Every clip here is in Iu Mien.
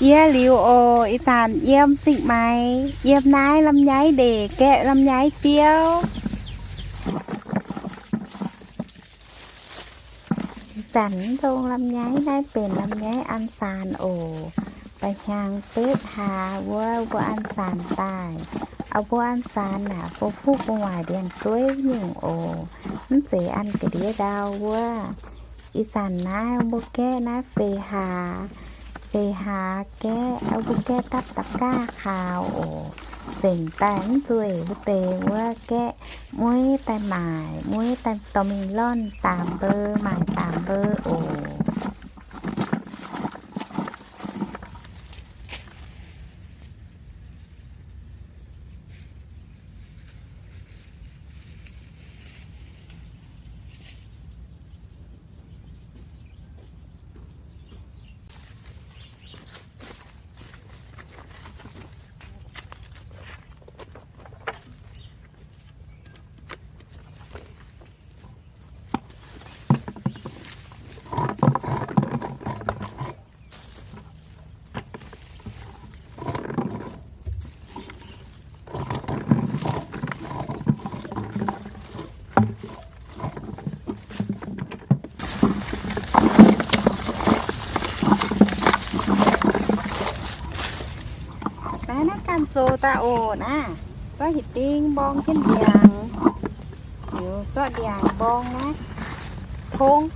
Yie liuz oc, ih zanc yiem Zingh Maix, yiem naaiv ลำไย ndeic gaeqv ลำไย biouv. Ih zanc mv dongh ลำไย naaiv benx ลำไย an saanx oc. Ba'hnyangx betv hlaax wuov mbuo an saanx daaih. Aa, mbuo an saanx naaic, mbuo fuqv gu'nguaaic ndiangx-dueiv nyungc oc. Mv zeiz an ga'ndiev ndau wuov. Ih zanc naaiv mbuo gaeqv naaiv feix hlaax, feix hlaax gaeqv, mbuo gaeqv dapv da'gaav kaux oc. Zengc daaih mv zueih wuov deix wuov gaeqv mueiv daaih maaic, mueiv daaih dorh mingh lornh daamx mbeu, maaic daamx mbeu oc. Naaiv, naaiv ganh zoux daaih oc naaiv. Zorqv hitv ding mborng jienv ndiangx. Liuz zorqv ndiangx mborng naaiv tongv.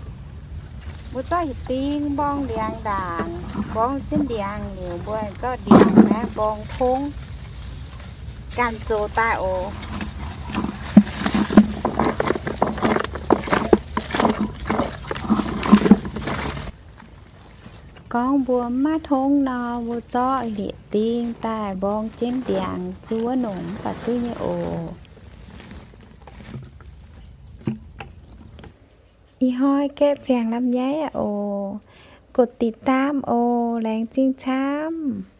Mbuo zorqv hitv ding mborng ndiangx ndaangc, mborng jienv ndiangx liuz mbuo zorqv ndiangx naaiv mborng tongv. Ganh zoux daaih oc. Gorngv mbuo mv maaih tongv nor, mbuo zorqv hitv ding daaih mborng jienv ndiangx zuov nongc mv baac duqv nyei oc. Ih hnoi gaeqv ziangx ลำไย aqv oc. กดติดตาม oc. Laengz zingh camv.